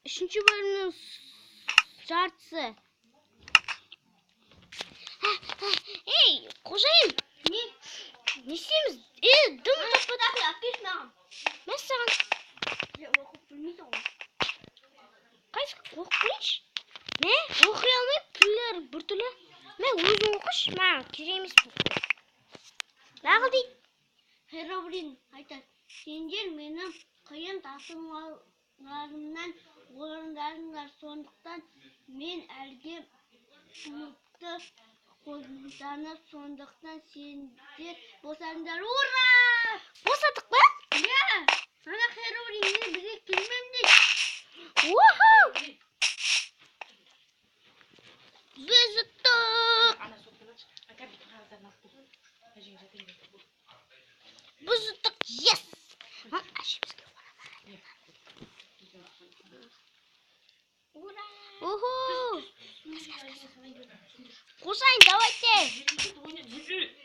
Үшінші бөлімнің жартысы. Ей, қожайын, Не? не істейміз? Е, дым таппадық. Әкелші маған. Мәссаған. Сен оқып білмейсің ғой. Қайсы оқып көрейінші. Мә, оқи алмаймын, түрлері біртүрлі. Мә, өзің оқышы, маған керек емес бұл. Нағыл дейді. Херобрин айтады: сендер менің қиын тапсырмаларымнан орындадыңдар, сондықтан мен әлгі мылтықты қолданып, сондықтан сендер босадыңдар. Ура! Босадық па? Иә! Ана Херобрин мен бізге келмеймін дейді. Уху! Біз ұттық! Ана сотканы аш. Компьютер қағаздарын алып кел. Әжең жатайын деп. Біз ұттық, yes! Әже бізге Не? Ура! Уху! Қожайын, давайте! Жерге кет, ойна.